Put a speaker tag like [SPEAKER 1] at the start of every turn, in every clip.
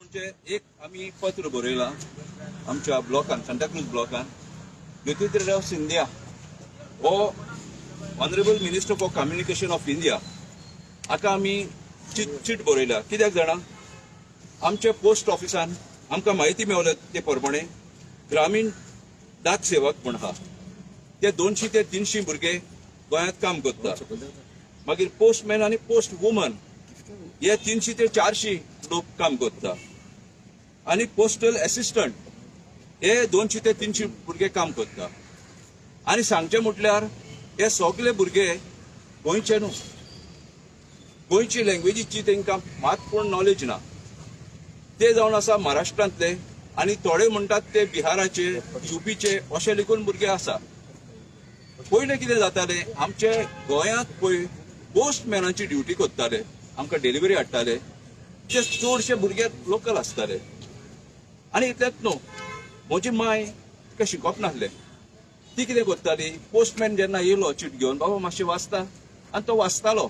[SPEAKER 1] आमचे एक आमी पत्र बरयलां आमच्या ब्लॉकान, सांताक्रूज ब्लॉकान. ज्योतिरादित्य सिंधिया हो Honourable Minister for Communication of India हाका आमी चीट बरयल्या. कित्याक जाणा, आमच्या पोस्ट ऑफिसान आमकां म्हायती मेवल्या ते प्रमाणे ग्रामीण डाक सेवक म्हूण आहा, ते 200 ते 300 भुरगे गोंयांत काम करता. मागीर पोस्टमॅन आनी पोस्ट वुमन हे 300 ते 400 लोक काम करता आनी पोस्टल एसिस्टंट हे 200 ते 300 भुरगे काम करता. आनी सांगचें म्हटल्यार हे सगळे भुरगे गोंयचे न्हू, गोंयची लँग्वेजीची तांकां मात पूण नॉलेज ना. ते जावन आसा महाराष्ट्रांतले आनी थोडे म्हणटात ते बिहाराचे, युपीचे अशे लेगून भुरगे आसा. पयलें कितें जातालें, आमचे गोंयांत पळय पोस्टमॅनाची ड्युटी करताले, आमकां डिलिव्हरी हाडटाले, ते चडशे भुरगे लोकल आसताले. आनी इतलेंच न्हू, म्हजी माय तिका शिकोवप नासलें, ती कितें करताली, पोस्टमॅन जेन्ना येयलो चीट घेवन, बाबा मातशें वाचता, आनी तो वाचतालो.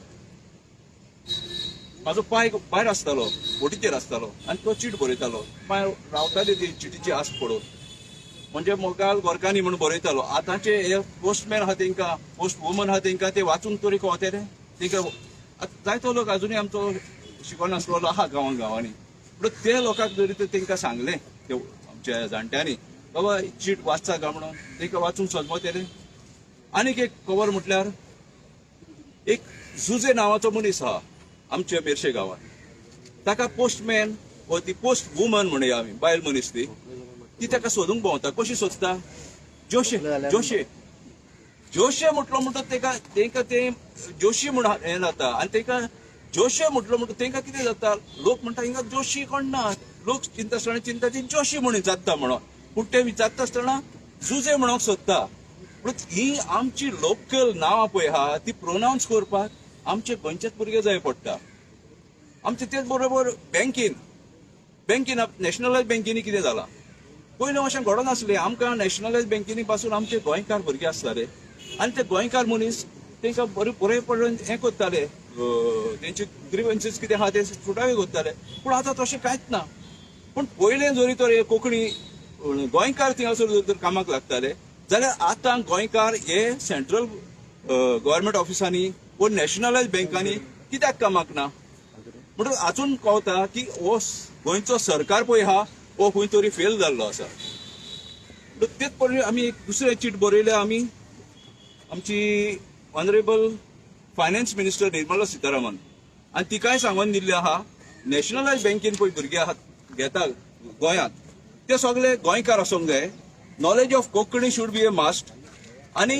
[SPEAKER 1] म्हाजो पांय भायर आसतालो, बोटीचेर आसतालो आनी तो चीट बरयतालो. माय रावताली ती चिटीची आस पडोवन, म्हणजे मोगाल गोरकांनी म्हणून बरयतालो. आतांचे हे पोस्टमॅन आहा तेंकां, पोस्ट वुमन आहा तेंकां ते वाचूंक तरी कळटलें तेंकां. आतां जायतो लोक अजुनूय आमचो शिकोन नासलेलो आहा गांवां गांवांनी, पूण ते लोकांक जरी तर तेंकां सांगलें ते आमच्या जाणट्यांनी, बाबा चीट वाचता काय म्हणून, तेंकां वाचूंक समजतलें. आनीक एक खबर म्हटल्यार एक जुजे नांवाचो मनीस आहा आमच्या मेरशे गांवांत, ताका पोस्टमॅन वा ती पोस्ट वुमन म्हणया आमी, बायल मनीस ती, ती ताका सोदूंक भोंवता. कशी सोदता, जोशे जोशे जोशे म्हटलो म्हणटा तेका, तेंकां तें जोशी म्हूण हें जाता. आनी तेका जोशे म्हटलो म्हणटा तेंकां कितें जाता, लोक म्हणटा हिंगा जोशी कोण ना, लोक चिंता आसतना चिंता ती जोशी म्हूण विचारता म्हणून, पूण ते विचारता आसतना जुजे म्हणूंक सोदता. पूण ही आमची लोकल नांवां पळय आहा ती प्रोनावन्स करपाक आमचे गोंयचेच भुरगे जाय पडटा. आमचे तेच बरोबर बँकेन बँकेन नॅशनलायज बँकेनी कितें जालां, पयलीं अशें घडनासलें. आमकां नॅशनलायज बँकेनी पासून आमचे गोंयकार भुरगे आसताले आनी ते गोंयकार मनीस तांकां बरे बरेपणान हें करताले, तेंचे ग्रिवन्सीस कितें आहा ते सुटावे करताले. पूण आतां तशें कांयच ना. पूण पयलें जरी तर हे कोंकणी गोंयकार थिंगासर जर तर कामाक लागताले जाल्यार आतां गोंयकार हे सेंट्रल गव्हर्मेंट ऑफिसांनी वो नॅशनलायज बँकांनी कित्याक कामाक ना? म्हणटकच हातून कळटा की हो गोंयचो सरकार पळय आहा हो खंय तरी फेल जाल्लो आसा. तेच पळय आमी एक दुसरें चीट बरयल्या आमी आमची honourable finance minister Nirmala Sitharaman, आनी तिकाय सांगून दिल्लें आहा नॅशनलायज बँकेन पळय भुरगे आहात घेता गोंयांत ते सगळे गोंयकार आसूंक जाय, knowledge of Konkani should be a must, आनी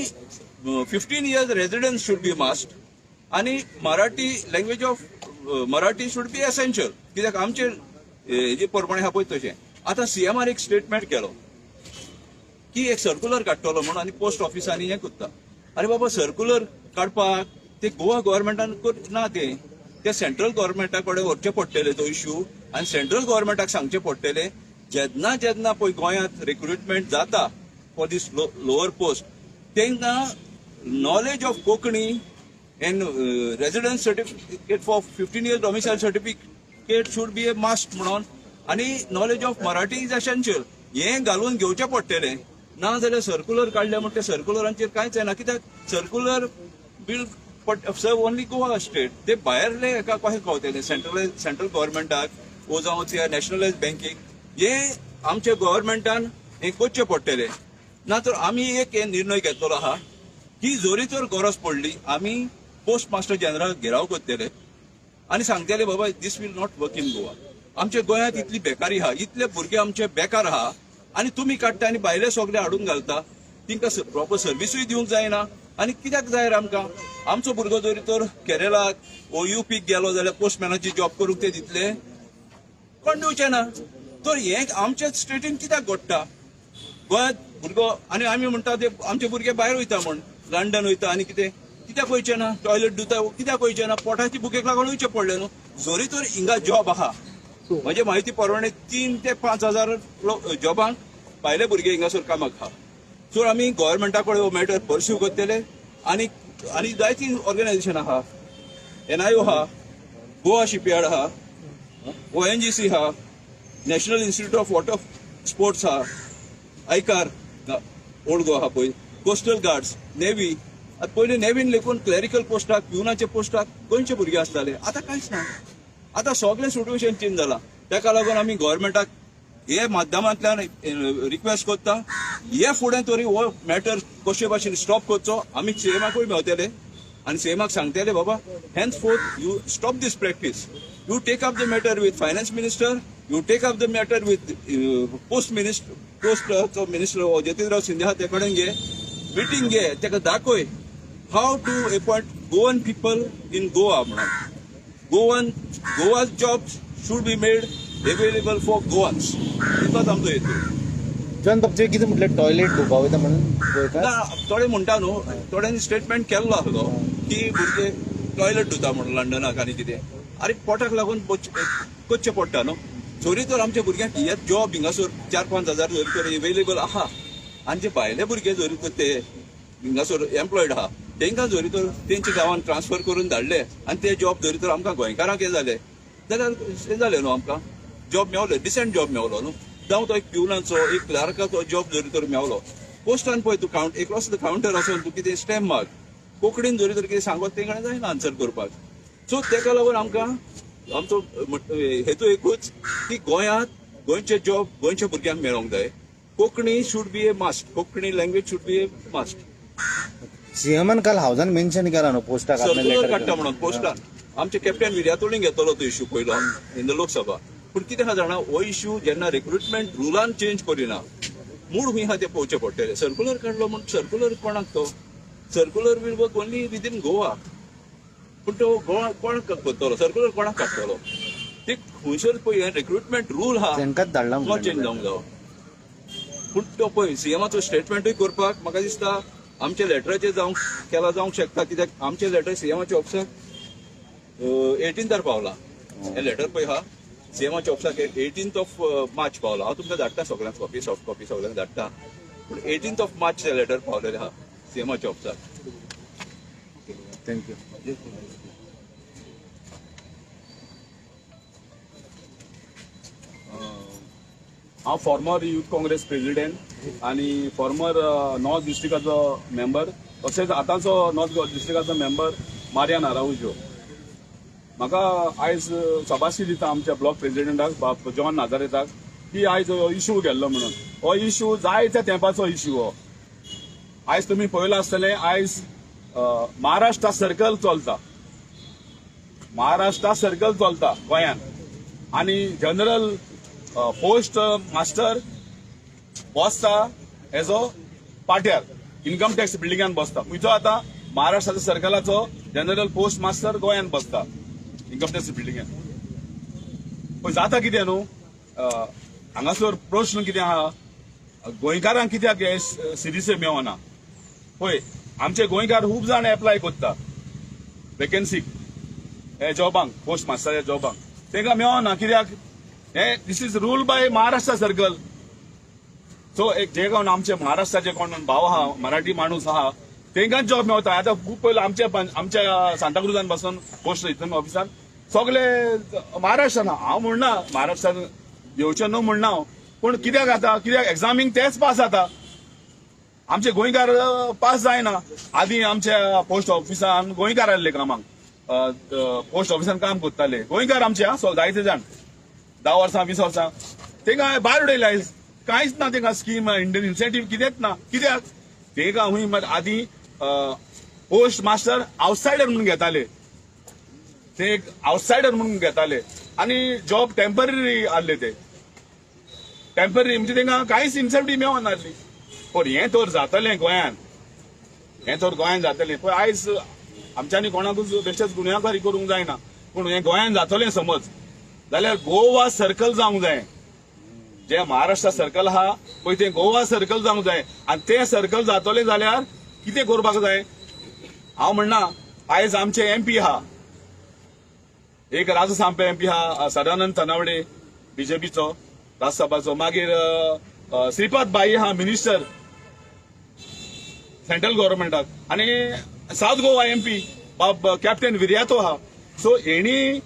[SPEAKER 1] 15 years residence should be must, आनी Marathi language of Marathi should be essential. कित्याक आमचे हेजे प्रमाणे आहा पळय तशें. आतां सीएमान एक स्टेटमेंट केलो की एक सर्कुलर काडटलो म्हणून आनी पोस्ट ऑफिसांनी हें करता. आरे बाबा, सर्कुलर काडपाक ते गोवा गव्हर्मेंटान ना, ते ते सेंट्रल गव्हर्मेंटा कडेन व्हरचें पडटलें तो इश्यू, आनी सेंट्रल गव्हर्मेंटाक सांगचें पडटलें जेन्ना जेन्ना पळय गोंयांत रिक्रुटमेंट जाता फॉर दीस लोअर पोस्ट तेंकां knowledge of Konkani and residence certificate for 15 years domicile certificate should be a must म्हणून, आनी knowledge of Marathi is essential, हें घालून घेवचें पडटलें. ना जाल्यार सर्कुलर काडलें म्हण ते सर्कुलरांचेर कांयच येना, कित्याक circular will serve only Goa state. ते भायरले हेका कशें कळटलें सेंट्रल गव्हर्मेंटाक वो जावं ते नॅशनलायज बँकेक, हे आमच्या गव्हर्मेंटान हें करचें पडटलें. ना तर आमी एक हे निर्णय घेतलेलो आहा की जरी तर गरज पडली आमी पोस्ट मास्टर जनरल घेराव करतले आनी सांगतले बाबा this will not work in Goa. आमच्या गोंयांत इतली बेकारी आहा, इतले भुरगे आमचे बेकार आहा आनी तुमी काडटा आनी भायले सगळे हाडून घालता, तांकां प्रॉपर सर्विसूय दिवंक जायना. आनी कित्याक जाय रे आमकां? आमचो भुरगो जरी तर केरळाक वो युपीक गेलो जाल्यार पोस्टमॅनाची जॉब करूंक ते दितले? कोण दिवचे ना. तर हें आमच्या स्टेटीन कित्याक घडटा गोंयांत भुरगो? आनी आमी म्हणटा ते आमचे भुरगे भायर वयता म्हण, लंडन वयता आनी कितें, कित्याक वयचें ना? टॉयलेट धुता कित्याक वयचें ना? पोटाची भुकेक लागून वयचें पडलें न्हू. जरी तर हिंगा जॉब आहा, म्हजे म्हायती प्रमाणे 3 ते 5 हजार जॉबांक भायले भुरगे हिंगासर कामाक आहा. सो आमी गव्हर्मेंटा कडेन हो मॅटर पर्स्यू करतले आनी आनी जायतीं ऑर्गनायझेशन आहा, एनआयओ आहा, गोवा शिपयार्ड आहा, ओएनजीसी आहा, National Institute of Water Sports आहा, आयकार ओल्ड गोवा आहा पळय, कोस्टल गार्ड्स, नेव्ही. आतां पयलीं नेव्हीन लेखून क्लॅरिकल पोस्टाक, प्युनाच्या पोस्टाक गोंयचे भुरगे आसताले, आतां कांयच ना. आतां सगळें सिट्युएशन चेंज जालां. ताका लागून आमी गव्हर्मेंटाक हे माध्यमांतल्यान रिक्वेस्ट करता, हे फुडें तरी हो मॅटर कशे भाशेन स्टॉप करचो. आमी सीएमाकूय मेवतले आनी सीएमाक सांगतले, बाबा henceforth you stop this practice, you take up the matter with finance minister, you take up the matter with post minister, पोस्टचो minister Jatinrao Shinde आहा ते कडेन घे, मिटींग घे, ताका दाखय how to appoint Goan people in Goa म्हणून. Goan Goa jobs should be made available for Goans, इतलोच आमचो हेतू.
[SPEAKER 2] जॉन बाब, तुवें कितें म्हटलें, टॉयलेट धुवपा वयता म्हणून गोंयकार?
[SPEAKER 1] ना, थोडे म्हणटा न्हू, थोड्यांनी स्टेटमेंट केल्लो आसलो की भुरगे टॉयलेट धुता म्हणून लंडनाक आनी कितें. आरे पोटाक लागून करचें पडटा न्हू. जरी तर आमच्या भुरग्यांक हे जॉब हिंगासर 4-5 हजार जरी तर एवेलेबल आहा, आनी जे भायले भुरगे जरी तर ते हिंगासर एम्प्लॉयड आहा, तेंकां जरी तर तेंच्या गांवान ट्रान्सफर करून धाडले आनी ते जॉब जरी तर आमकां गोंयकारांक हें जालें जाल्यार हें जालें न्हू, आमकां जॉब मेवलो, डिसंट जॉब मेवलो न्हू. जावं तो एक प्युनाचो, एक क्लार्काचो जॉब जरी तर मेवलो, पोस्टान पळय तूं कावंट एकलो कावंटर आसून तूं कितें स्टॅम्प मार, कोंकणीन जरी तर कितें सांगत तेंकां जायना आन्सर करपाक. सो तेका लागून आमकां आमचो हेतू एकूच की गोंयांत गोंयचे जॉब गोंयच्या भुरग्यांक मेळोंक जाय. Konkani should be a must, Konkani language should be a must.
[SPEAKER 2] सीएमान काल हावजान मेन्शन केला न्हू पोस्टाक आपणें
[SPEAKER 1] सर्क्युलर
[SPEAKER 2] letter
[SPEAKER 1] काडटा
[SPEAKER 2] केला.
[SPEAKER 1] म्हणून पोस्टान आमचे कॅप्टन विर्यातोणी घेतलो तो इश्यू पयलो इन the Lok Sabha. पूण कितें आहा जाणा, हो इश्यू जेन्ना रिक्रुटमेंट रुलान चेंज करिना, मूळ खंय आहा तें पळोवचें पडटलें. सर्क्युलर काडलो म्हूण सर्क्युलर कोणाक तो circular will work only within Goa, पूण तो गोवा कोण करतलो, सर्क्युलर कोणाक काडटलो? ते खंयसर पळय रिक्रुटमेंट रूल आहा
[SPEAKER 2] तेंकाच धाडला
[SPEAKER 1] तो चेंज जावंक जावो. पूण तो पळय सीएमाचो स्टेटमेंटूय करपाक म्हाका दिसता आमच्या लेटराचेर जावंक केला जावंक शकता, कित्याक आमचें लेटर सीएमाच्या ऑफिसाक 18 पावला. हें लेटर पळय आहा सीएमाच्या ऑफिसाक 18 मार्च पावला. हांव तुमकां धाडटा सगळ्यांक कॉपी, सॉफ्ट कॉपी सगळ्यांक धाडटा. पूण 18 मार्च तें लेटर पावलेलें आहा सीएमाच्या ऑफिसाक.
[SPEAKER 2] Thank you.
[SPEAKER 3] हांव फॉर्मर यूथ काँग्रेस प्रेसिडेंट आनी फॉर्मर नॉर्थ डिस्ट्रिक्टाचो मेंबर, तशेंच आतांचो नॉर्थ डिस्ट्रिक्टाचो मेंबर मारियान आराउजो. म्हाका आयज शाबासकी दिता आमच्या ब्लॉक प्रेसिडेंटाक बाब जॉन नाजारेताक की आयज हो इशू गेल्लो म्हणून. हो इशू जायत्या तेंपाचो इशू हो. आयज तुमी पळयलां आसतलें, आयज महाराष्ट्रा सर्कल चलता, महाराष्ट्रा सर्कल चलता गोंयांत, आनी जनरल पोस्ट मास्टर बसता हेजो पाट्यार इन्कम टॅक्स बिल्डिंगान बसता. खंयचो आतां महाराष्ट्राच्या सर्कलाचो जनरल पोस्ट मास्टर गोंयांत बसता इन्कम टॅक्स बिल्डिंगान. पळय जाता कितें न्हू, हांगासर प्रश्न कितें आहा, गोंयकारांक कित्याक हे सिरीस मेवना? पळय आमचे गोंयकार खूब जाण एप्लाय करता वेकेन्सीक, हे जॉबांक, पोस्ट मास्टराच्या जॉबांक, तांकां मेवना कित्याक? हे this is rule by Maharashtra circle. So एक जे कोण आमचे महाराष्ट्राचे कोण भाव आहा, मराठी माणूस आहा, तेंकांच जॉब मेवता. आतां खूब पयलो आमच्या आमच्या सांताक्रुजान बसून पोस्ट हितून ऑफिसान सगळे महाराष्ट्रान. हांव म्हणना महाराष्ट्रान येवचें न्हू म्हणना हांव, पूण कित्याक आतां कित्याक एग्जामींक तेच पास जाता, आमचे गोंयकार पास जायना. आदीं आमच्या पोस्ट ऑफिसान गोंयकार आसले कामाक, पोस्ट ऑफिसान काम करताले गोंयकार आमचे, जायते जाण 10 वर्सां 20 वर्सां तेंकां भायर उडयले आयज. कांयच ना तेंकां स्कीम, इंडियन इन्सेंटीव कितेंच ना. कित्याक तेंकां हूंय आदीं पोस्ट मास्टर आवटसायडर म्हणून घेताले, ते एक आवटसायडर म्हणून घेताले आनी जॉब टेम्पररी आहले, ते टेम्पररी म्हणजे तेंकां कांयच इन्सेंटीव मेळनासली. पूण हें तर जातलें गोंयांत, हें तर गोंयांत जातलें. पळय आयज आमच्यांनी कोणाकूच बेश्टेच गुन्यांवकारी करूंक जायना, पूण हें गोंयांत जातलें समज जाल्यार गोवा सर्कल जावंक जाय. जे महाराष्ट्र सर्कल आहा पळय तें गोवा सर्कल जावंक जाय, आनी तें सर्कल जातलें जाल्यार कितें करपाक जाय? हांव म्हणना आयज आमचे एमपी आहा, एक राजू साम्पे एमपी आहा, सदानंद तनावडे बीजेपीचो राज्यसभाचो, मागीर श्रीपाद बाई आहा मिनिस्टर सेंट्रल गव्हर्मेंटाक, आनी सावथ गोवा एमपी बाब कॅप्टन विर्यातो आहा. सो हेणी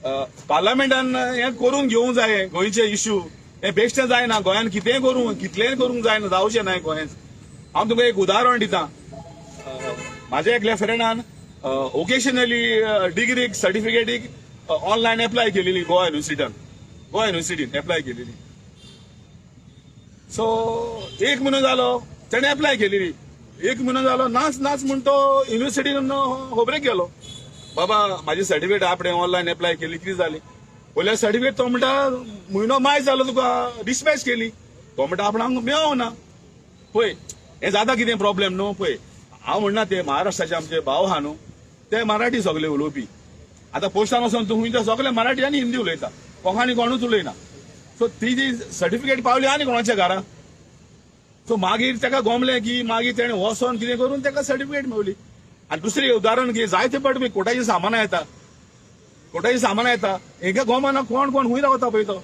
[SPEAKER 3] पार्लमेंटान हें करून घेवंक जाय गोंयचे इश्यू. हें बेश्टें जायना, गोंयान कितेंय करूं, कितलेंय करूंक जायना, जावचें ना गोंयांत. हांव तुमकां एक उदाहरण दिता. म्हाज्या एकल्या फ्रेंडान वोकेशनली डिग्रीक सर्टिफिकेटीक ऑनलायन एप्लाय केलेली गोवा युनिवर्सिटीन, गोवा युनिवर्सिटीन एप्लाय केलेली. सो एक म्हयनो जालो तेणें एप्लाय केलेली, एक म्हयनो जालो नाच नाच म्हूण तो युनिवर्सिटीन खबरेक गेलो, बाबा म्हाजी सर्टिफिकेट आपणे ऑनलायन एप्लाय केली, कितें जाली? पयल्या सर्टिफिकेट तो म्हणटा म्हयनो माय जालो तुका डिस्पॅच केली, तो म्हणटा आपणाक मेळोंक ना. पळय हें जाता कितें प्रॉब्लेम न्हू. पळय हांव म्हणना ते महाराष्ट्राचे आमचे भाव आहा न्हू, ते मराठी सगळे उलोवपी. आतां पोस्टान वचोन तूं खंय सगळे मराठी आनी हिंदी उलयता, कोंकणी कोणूच उलयना. सो ती जी सर्टिफिकेट पावली आनी कोणाच्या घरा, सो मागीर ताका गोमलें की मागीर तेणें वचोन कितें करून ताका सर्टिफिकेट मेवली. आनी दुसरें उदाहरण की जायते फावट कोटाचीं सामानां येता, कोटाचीं सामानां येता, हेका गोमना कोण कोण खंय रावता पळय तो.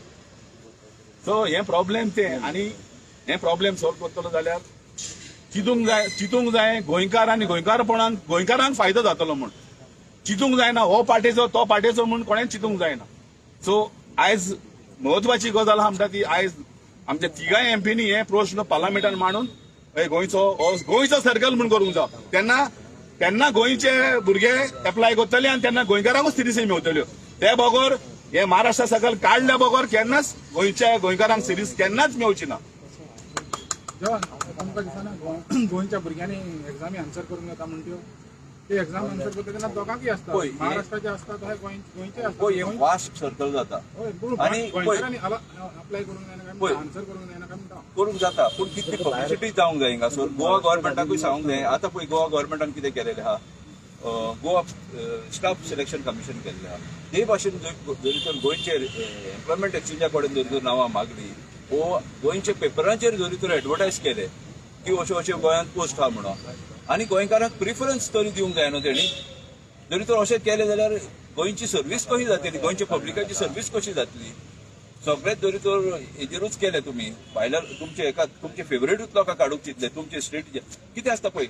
[SPEAKER 3] सो हें प्रॉब्लेम तें. आनी हें प्रॉब्लेम सॉल्व करतलो जाल्यार चिंतूंक जाय, चिंतूंक जाय गोंयकार आनी गोंयकारपणान गोंयकारांक फायदो जातलो म्हूण चिंतूंक जायना. हो पार्टेचो तो पार्टेचो म्हूण कोणें चिंतूंक जायना. सो आयज म्हत्वाची गजाल आहा म्हणटा ती आयज आमच्या तिगांय एमपीनी हे प्रश्न पार्लमेंटान मांडून गोंयचो गोंयचो सर्कल म्हूण करूंक जाव. तेन्ना तेन्ना गोंयचे भुरगे एप्लाय करतले आनी तेन्ना गोंयकारांकूच सिरीज मेवतल्यो. ते बगर हे महाराष्ट्रा सकल काडल्या बगर केन्नाच गोंयच्या गोंयकारांक सिरीज केन्नाच मेवची ना.
[SPEAKER 4] तुमकां दिसना गोंयच्या भुरग्यांनी एग्जामी आन्सर करूंक जाता म्हण त्यो ते एग्जाम आन्सर करता तेन्ना दोगांकय आसता, महाराष्ट्राचे आसता तशें गोंयचे आसता.
[SPEAKER 1] वास्ट सर्कल जाता
[SPEAKER 4] आनी गोंयकारांनी अप्लाय करूंक जायना काय, आन्सर करूंक जायना काय म्हणटा?
[SPEAKER 1] करूंक जाता, पूण कितली पब्लिसिटी जावंक जाय हिंगासर. गोवा गव्हर्मेंटाकूय सांगूंक जाय. आतां पळय गोवा गव्हर्मेंटान कितें केलेलें आहा, गोवा स्टाफ सिलेक्शन कमिशन केल्लें आहा. ते भाशेन जरी तर गोंयचे एम्प्लॉयमेंट एक्सचेंजा कडेन जरी तर नांवां मागली वो गोंयच्या पेपरांचेर जरी तर एडवर्टायज केले की अशें अशें गोंयांत पोस्ट आहा म्हणून, आनी गोंयकारांक प्रिफरन्स तरी दिवंक जाय न्हू तेणी. जरी तर अशें केलें जाल्यार गोंयची सर्वीस कशी जातली, गोंयच्या पब्लिकाची सर्वीस कशी जातली? सगळेच जरी तर हेजेरूच केले तुमी भायल्या तुमचे एका तुमचे फेवरेटूच लोकांक काडूंक चिंतले तुमचे स्टेटीचे. कितें आसता पळय,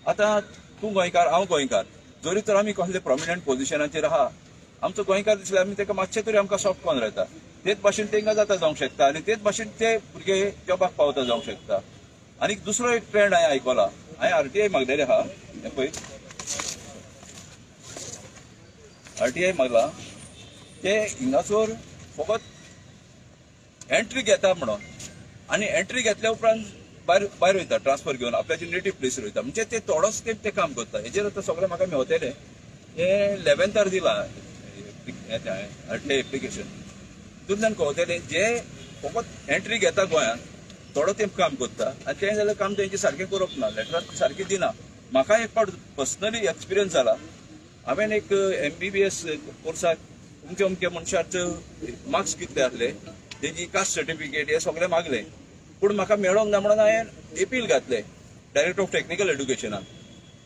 [SPEAKER 1] आतां तूं गोंयकार हांव गोंयकार, जरी तर आमी कसले प्रोमिनंट पोजिशनाचेर आहा, आमचो गोंयकार दिसल्यार आमी ताका मातशें तरी आमकां सॉफ्ट कॉर्नर येता. तेच भाशेन तांकां जाता जावंक शकता आनी तेच भाशेन ते भुरगे जॉबाक पावता जावंक शकता. आनी दुसरो एक ट्रेंड हांवें आयकला, हांवें आरटीआय मागलेले आहा, हें पळय आरटीआय मागला, ते हिंगासर फकत एंट्री घेता म्हणून, आनी एंट्री घेतल्या उपरांत भायर भायर वयता ट्रान्सफर घेवन आपल्याचे नेटीव प्लेसीर वयता. म्हणजे ते थोडोच तेंप ते काम करता. हेजेर आतां सगळें म्हाका मेवतलें. हें 11थार दिलां आरटीआय एप्लिकेशन, तितूंतल्यान कळतलें जे फकत एंट्री घेता गोंयांत थोडो तेंप काम करता आनी तें जाल्यार काम तेंचें सारकें करप ना, लेटरां सारकें दिना. म्हाका एक फावट पर्सनली एक्सपिरियन्स जाला, हांवें एक MBBS कोर्साक अमके अमके मनशाचे मार्क्स कितले आसले, तेजी कास्ट सर्टिफिकेट हे सगळें मागलें, पूण म्हाका मेळोंक ना म्हणून हांवें एपील घातलें डायरेक्टर ऑफ टॅक्निकल एड्युकेशनाक.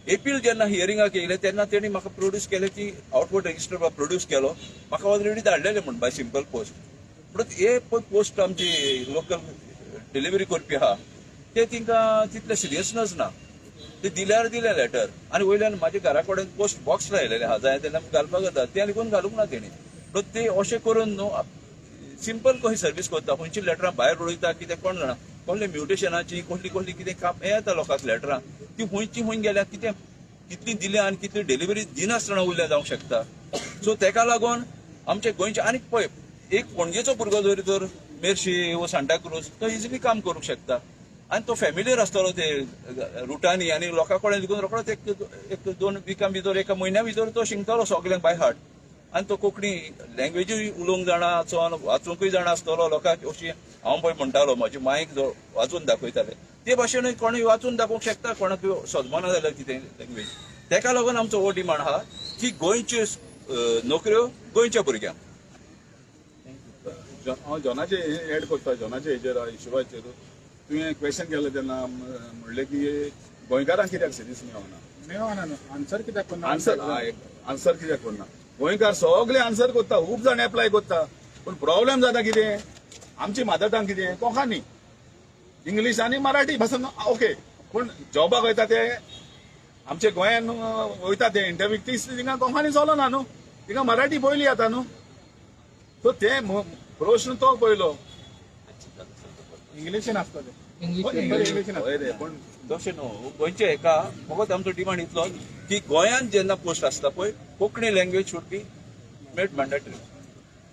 [SPEAKER 1] एपील जेन्ना हियरिंगाक येयलें तेन्ना तेणी म्हाका प्रोड्यूस केलें की आउटवर्ड रजिस्टर प्रोड्यूस केलो, म्हाका ऑलरेडी धाडलेलें म्हूण बाय सिंपल पोस्ट. म्हणून हे पळय पोस्ट आमची लोकल डिलिव्हरी करपी आहा ते तिंकां तितलें सिरियसनस ना. ते दिल्यार दिलें लेटर आनी वयल्यान म्हाज्या घरा कडेन पोस्ट बॉक्स लायलेलें आहा, जाय तेन्ना घालपाक जाता, तें लेगून घालूंक ना तेणी. म्हणून ते अशें करून न्हू सिंपल कशी सर्वीस करता, खंयची लेटरां भायर उडयता कितें कोण जाणा, कसले म्युटेशनाची कसली कसली कितें काम हें येता लोकांक लेटरां, ती खंयची खंय गेल्या, कितें कितली दिल्या आनी कितली डिलिव्हरी दिनासतना उरल्या जावंक शकता. सो तेका लागून आमचे गोंयचे आनी पळय एक पणजेचो भुरगो जरी तर मेर्शी वो सांताक्रूज तो इजिली काम करूंक शकता आनी तो फॅमिलियर आसतलो ते रुटांनी आनी लोकां कडेन लेगून रोखडोच एक 2 विकां भितर एका म्हयन्या भितर तो शिकतलो सगल्यांक बाय हार्ट. आनी तो कोंकणी लँग्वेजूय उलोवंक जाणा, चोन वाचूंकूय जाणा आसतलो लोकांक. अशी हांव पळय म्हणटालो म्हजी मायक वाचून दाखयताले ते भाशेनूय कोणूय वाचून दाखोवंक शकता, कोणाक सजमना जाल्यार कितें लँग्वेज. तेका लागून आमचो हो डिमांड आहा की गोंयच्यो नोकऱ्यो गोंयच्या भुरग्यांक.
[SPEAKER 3] हांव जॉनाचे एड करता, जॉनाचे हेजेर इशुवाचेर तुवें क्वेश्चन केलें तेन्ना म्हणलें की गोंयकारांक कित्याक सिरीस मेळना,
[SPEAKER 4] मेळना न्हू आन्सर कित्याक करना,
[SPEAKER 3] आन्सर कित्याक करना? गोंयकार सगळे आन्सर करता, खूब जाण एप्लाय करता, पूण प्रॉब्लेम जाता कितें आमची मदर टंग कितें कोंकणी, इंग्लीश आनी मराठी भाशेन ओके, पूण जॉबाक वयता ते आमचे गोंयान वयता ते इंटरव्यू ती थिंगा कोंकणी चलना न्हू, थिंगा मराठी पयली येता न्हू. सो ते प्रश्न तो पयलो.
[SPEAKER 4] इंग्लिशीन आसता ते. इंग्लिशीन.
[SPEAKER 3] हय रे, पण
[SPEAKER 1] तशें न्हू, गोंयचे हेका फकत आमचो डिमांड इतलो की गोंयांत जेन्ना पोस्ट आसता पळय, Konkani language should be made mandatory.